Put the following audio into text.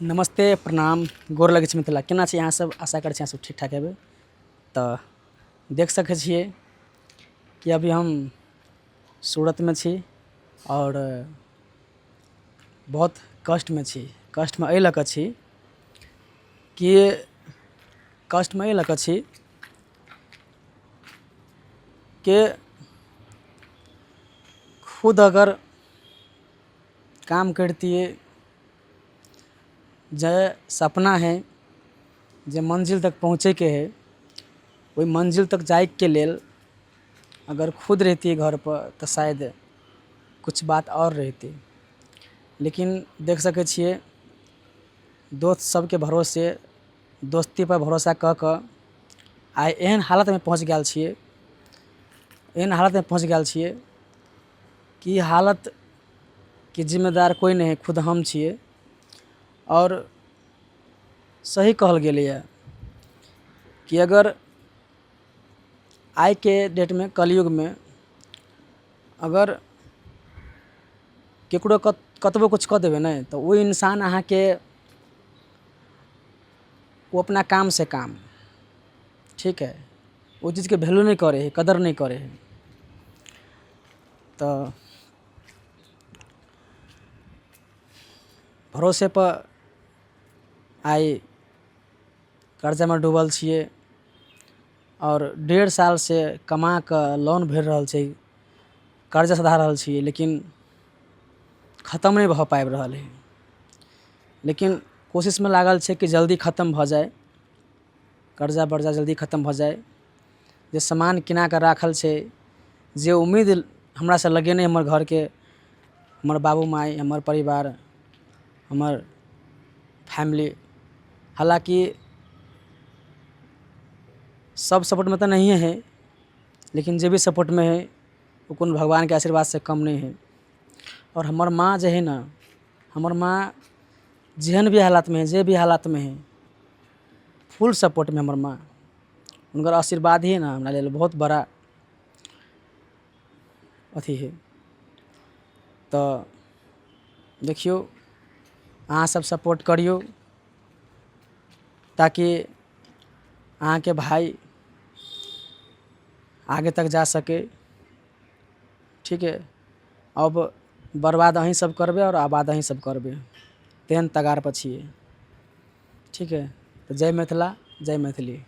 नमस्ते प्रणाम गोर लगै छी मिथिला केना छी अहाँ सब आशा करै छी अहाँ सब ठीक ठाक हेबै तऽ देख सकै छियै कि अभी हम सूरतमे छी आओर बहुत कष्टमे छी कष्टमे एहि लऽ कऽ छी कि कष्टमे एहि लऽ कऽ छी कि खुद अगर काम करितियै जे सपना हइ जे मंजिल तक पहुँचैके हइ ओहि मंजिल तक जाइके लेल अगर खुद रहितियै घरपर तऽ शायद किछु बात आओर रहितै लेकिन देख सकै छियै दोस्त सबके भरोसे दोस्तीपर भरोसा कऽ कऽ आइ एहन हालतमे पहुँच गेल छियै एहन हालतमे पहुँच गेल छियै कि हालतके जिम्मेदार कोइ नहि हइ खुद हम छियै आओर सही कहल गेलैए कि अगर आइके डेटमे कलयुगमे अगर ककरो कतबो किछु कऽ देबै ने तऽ ओ इन्सान अहाँके ओ अपना कामसँ काम ठीक हइ ओ चीजके वैल्यू नहि करै हइ कदर नहि करै हइ तऽ भरोसेपर आइ कर्जामे डूबल छियै आओर डेढ़ सालसँ कमा कऽ लोन भरि रहल छै कर्जा सधा रहल छियै लेकिन खतम नहि भऽ पाबि रहल हइ लेकिन कोशिशमे लागल छै कि जल्दी खतम भऽ जाय कर्जा बर्जा जल्दी खतम भऽ जाय जे सामान किना कऽ राखल छै जे उम्मीद हमरासँ लगेने हमर घरके हमर बाबू माय हमर परिवार हमर फैमिली हालाँकि सब सपोर्टमे तऽ नहिए हइ लेकिन जे भी सपोर्टमे हइ ओ कोनो भगवानके आशीर्वादसँ कम नहि हइ आओर हमर माँ जे हइ ने हमर माँ जेहन भी हालातमे हइ जे भी हालातमे हइ फुल सपोर्टमे हमर माँ हुनकर आशीर्वाद ही ने हमरा लेल बहुत बड़ा अथी हइ तऽ देखियौ अहाँसभ सपोर्ट करियौ ताकि अहाँके भाय आगे तक जा सकै ठीक हइ अब बर्बाद अहीँ सब करबै आओर आबाद अहीँ सब करबै तेहन तगारपर छियै ठीक हइ तऽ जय मिथिला जय मैथिली।